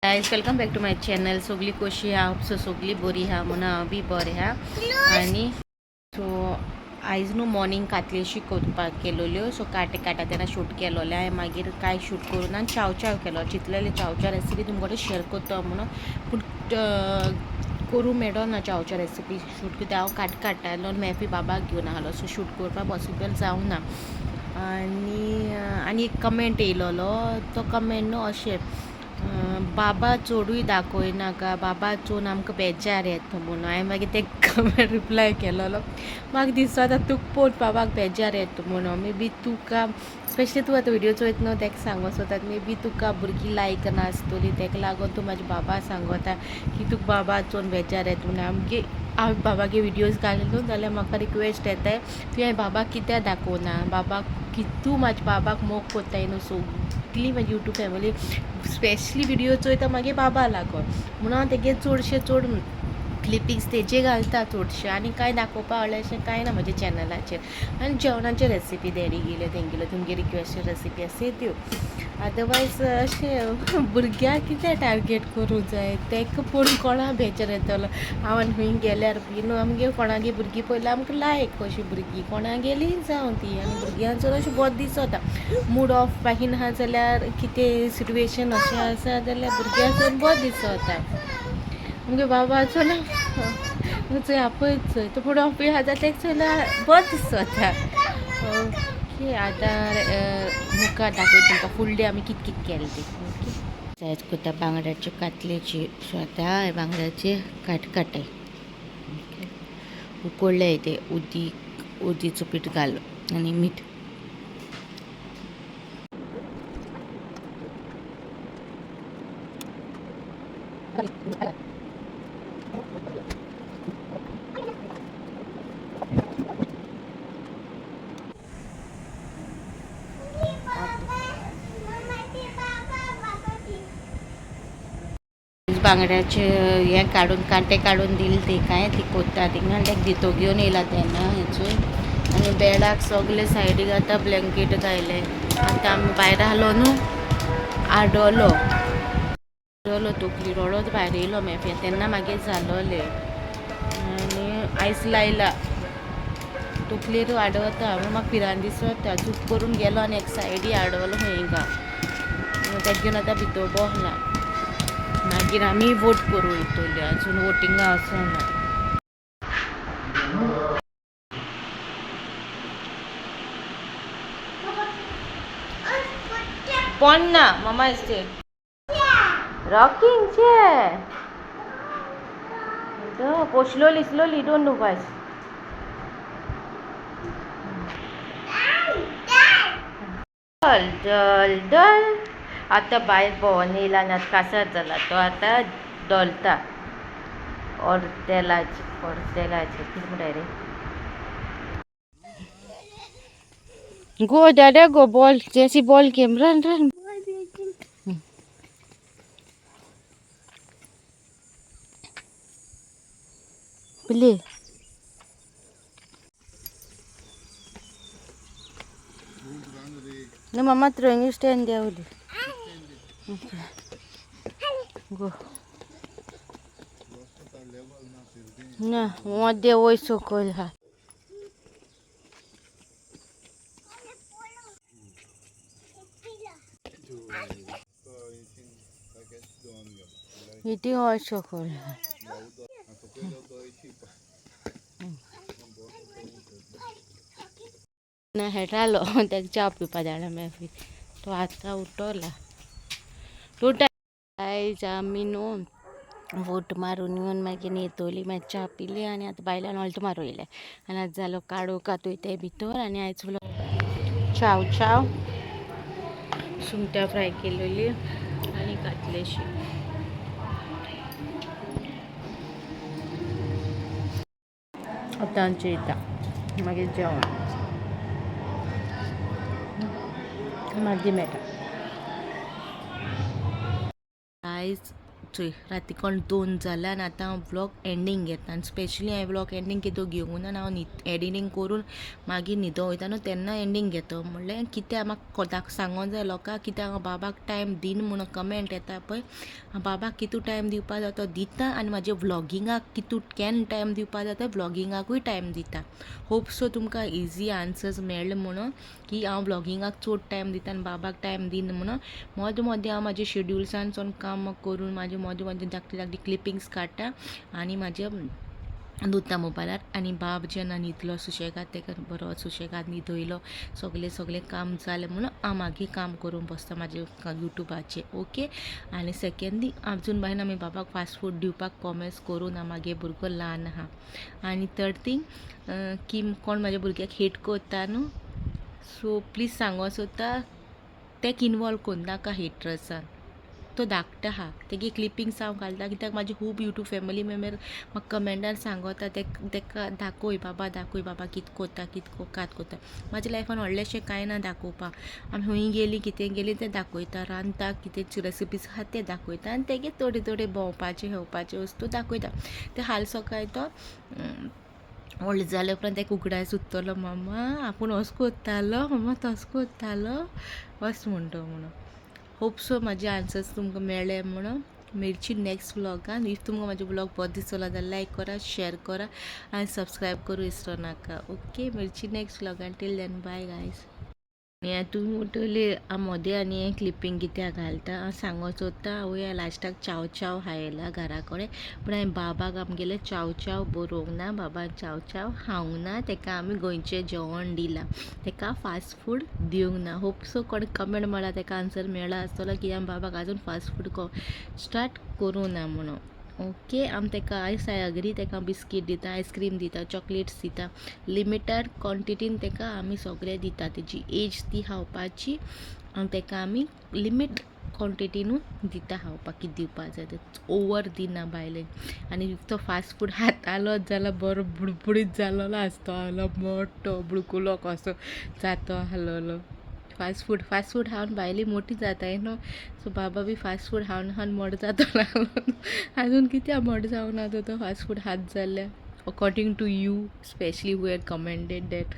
Guys, welcome back to my channel. सगळी कशी आहा? सो सगळी बरी आहा म्हणून हांव बी बरें आहा. आनी सो आयज न्हू मॉर्निंग कातलेशी करपाक केलोल्यो. सो काटे काटा तेन्ना शूट केलोलें हांवें. मागीर कांय शूट करूं ना. चाव चाव केलो, चिंतलेलें चाव चाव रेसिपी तुमकां कडेन शेअर करता म्हणून, पूण करूं मेळो ना चावच्या रेसिपी शूट, कित्याक हांव काट काडटालो आनी मॅफी बाबाक घेवन आहलो. सो शूट करपाक पॉसिबल जावना. आनी आनी एक कमेंट येयलोलो, तो कमेंट न्हू अशें, बाबा चडूय दाखयनाका, बाबा चोवन आमकां बेजार येता म्हणून. हांवें मागीर ते कमेंट रिप्लाय केलोलो, म्हाका दिसता तुका पळोवन बाबाक बेजार येता म्हणून. मे बी तुका स्पेशली तूं आतां व्हिडियो चोयता न्हू, तेका सांगो सोदता, मे बी तुका भुरगीं लायक नासतली, तेका लागून तूं म्हाज्या बाबा सांगता की तुका बाबा चोवन बेजार येता म्हणून. आमगे हांव बाबागे व्हिडियोज घालूं न्हू जाल्यार म्हाका रिक्वेस्ट येताय, तुवें बाबाक कित्याक दाखोवना, बाबाक की तूं म्हाज्या बाबाक मोग कोत्ताय न्हू. सगळी म्हाजी यूट्यूब फॅमिली स्पेशली व्हिडियो चोयता मागीर बाबा लागोन म्हणून हांव तेगे चडशे चड क्लिपिंग्स तेजे घालता चडशे. आनी कांय दाखोवपा व्हडलें अशें कांय ना म्हज्या चॅनलाचेर. आनी जेवणाचे रेसिपी डॅडी गेले तेंगेल्यो तुमगे रिक्वेस्ट रेसिपी आसा त्यो, अदरवायज अशें भुरग्यांक कितें टार्गेट करूंक जाय? तेका पळोवन कोणा बेजार येतलो? हांव आनी खंय गेल्यार बी न्हू आमगे कोणागे भुरगीं पयल्यार आमकां लायक अशीं भुरगीं कोणागेलीय जावं ती. आनी भुरग्यांचो अशें बरें दिसता. मूड ऑफ बाकीन आहा जाल्यार, कितें सिटुएशन अशें आसा जाल्यार भुरग्यांक बरें दिसता. आमगे बाबाचो ना चोय, आपय चोय, तो मूड ऑफ बी आहा जाल्यार तेका चोयल्यार बरें दिसता. ओके, आतां मुखार दाखयता तुमकां फूल डे आमी कित कित केलें तें. ओके, आयज करता बांगड्याचे कातलेची. सो आतां बांगड्याचे काट काटाय. ओके, उकडले ते, उदीक उदीचो पीठ घालो आनी मीठ. बांगड्याचे हे काडून, कांटे काडून दिले ते काय ती कोत्ता थिंगा. आनी तेका दितो घेवन येयला तेन्ना हेचो. आनी बेडाक सगळे सायडीक आतां ब्लँकेट घायले. आतां आमी भायर आहलो न्हू, आडवलो आडवलो, तकली रडत भायर येयलो मेफे तेन्ना मागीर जालोले. आनी आयस लायला तकलेर, आडवता म्हणून म्हाका भिरांत दिसता. चूक करून गेलो आनी एक सायडी आडवलो खंय गा. तेका घेवन आतां भितर बसला. मागीर आमी वोट करूं वयतली. अजून वोटिंगा वचोना. पण ना mama is rocking chair. Go slowly, slowly, don't move fast. Dull dull dull. आतां भायर भोंवन येयला आनी आतां कासार जाला तो. आतां डोलता ऑर्तेलाचे ऑर्तेलाचे कितें म्हणटाय रे. Go dada, go ball, Jessie ball game, run run play. No, mama throwing, you stand there only. Okay. Go. ना मध्ये वय सकयल हा. इथे वय सकयल हा. ना हेटालो ताका च्या पिवपा धाडला मागीर तो आतां उठला. टोटल आयज आमी न्हू वोट मारून येवन मागीर न्हेतोली, मागीर च्या पिली आनी आतां बायल्यान ऑल्ट मारून येयले. आनी आतां जालो काडो कातोय भितर. आनी आयज चाव चाव सुंगटां फ्राय केलेली आनी कातलेशी. आतां जेयता, मागीर जेवण मागीर मेळटा. आयज चोय राती कोण 2 जाल्या आनी आतां हांव व्लॉग एंडींग घेता. आनी स्पेशली हांवें व्लॉग एंडींग कितें घेवंक ना, हांव एडिटींग करून मागीर न्हिदो वयता न्हू तेन्ना एंडींग घेता. म्हणल्यार कित्याक म्हाका सांगोंक जाय लोकांक कित्याक हांव बाबाक टायम दिन म्हणून कमेंट येता पळय. हांव बाबाक कितू टायम दिवपा जाय तो दिता आनी म्हाजे व्लॉगिंगाक कितू केन्ना टायम दिवपा जाय तो व्लॉगिंगाकूय टायम दिता. होप सो तुमकां इजी आन्सर्स मेळ्ळे म्हणून की हांव व्लॉगिंगाक चड टायम दिता आनी बाबाक टायम दिना म्हणून. मोदें मोदें हांव म्हाजे शेड्युल्सान सावन काम करून म्हाजे मोदें मोदें धाकटी धाकटी क्लिपिंग्स काडटा आनी म्हाजे दवरता मोबायलार. आनी बाब जेन्ना न्हिदलो सुशेगाद ताका बरो सुशेगाद न्हिदयलो, सगलें सगलें काम जालें म्हणून हांव मागीर काम करूंक बसता म्हाजें युट्यूबाचें. ओके. आनी सेकेंडली आजून बायन आमी बाबाक फास्ट फूड दिवपाक कॉमेस करूं ना, मागे भुरगो ल्हान आहा. आनी थर्ड थींग की कोण म्हाज्या भुरग्याक हेट करता न्हू, सो प्लीज सांगो सोदता तेका इनवॉल्व करूं नाका हेटर्सान. तो धाकटो आहा, तेगे क्लिपिंग्स हांव घालता कित्याक म्हाजी खूब यूट्यूब फॅमिली मेंबर म्हाका कमेंटान सांगता तेका दाखय बाबा, दाखय बाबा कित कोत्ता, कित कात कोत्ता. म्हाज्या लायफान व्हडलेंशें कांय ना दाखोवपाक. आमी खंय गेलीं कितें गेलीं तें दाखयता, रांदता कितें रेसिपीज आहा तें दाखयता आनी तेगे थोडे थोडे भोंवपाचे हेवपाचे वस्तू दाखयता. ते हाल सकाळी तो व्हडलो जाल्या उपरांत तेका उगडास उत्तलो, मम्मा आपूण असो कोत्तालो, मम्मा तसो कोत्तालो, अशें म्हणटा म्हणून. होप सो म्हाजे आन्सर्स तुमकां मेळ्ळे म्हणून. मेळची नेक्स्ट व्लॉगान. If तुमकां म्हाजो व्लॉग बरो दिसलो जाल्यार लायक करा, शेअर करा आनी सबस्क्रायब करूं विसरो नाका. ओके, मेळची next व्लॉगान. Till then bye guys. आनी तुमी म्हणटले मोदें आनी हें क्लिपींग कित्याक घालता, हांव सांगो सोदता हांव लास्टाक चाव चाव खायला घरा कडेन, पूण हांवें बाबाक आमगेले चाव चाव बरोवंक ना, बाबान चाव चाव खावंक ना, ताका आमी गोंयचें जेवण दिलां, ताका फास्ट फूड दिवंक ना. होप सो कोण कमेंट मेळ्ळा ताका आन्सर मेळ्ळा आसतलो की आमी बाबाक आजून फास्ट फूड स्टार्ट करूंक ना म्हणून. ओके, आमी ताका आयस I agree, ताका बिस्कीट दिता, आयस्क्रीम दिता, चॉकलेट्स दिता, लिमिटेड क्वॉन्टिटीन ताका आमी सगळें दिता. तेजी एज ती खावपाची आनी ताका आमी लिमीट क्वॉन्टिटीनूच दिता खावपाक, कितें दिवपा जाय तें, ओवर दिना भायलें. आनी तो फास्ट फूड खातालोच जाल्यार बरो बुडबुडीत जालोलो आसतलो, मोटो बुडकुलो कसो जातो आसलेलो. फास्ट फूड फास्ट फूड खावन भायली मोटी जाताय न्हू, सो बाबा बी फास्ट फूड खावन खावन मोटो जातलो आसलो. आजून कित्याक मोटो जावना तो फास्ट फूड खात जाल्यार, according to you specially who had commented that.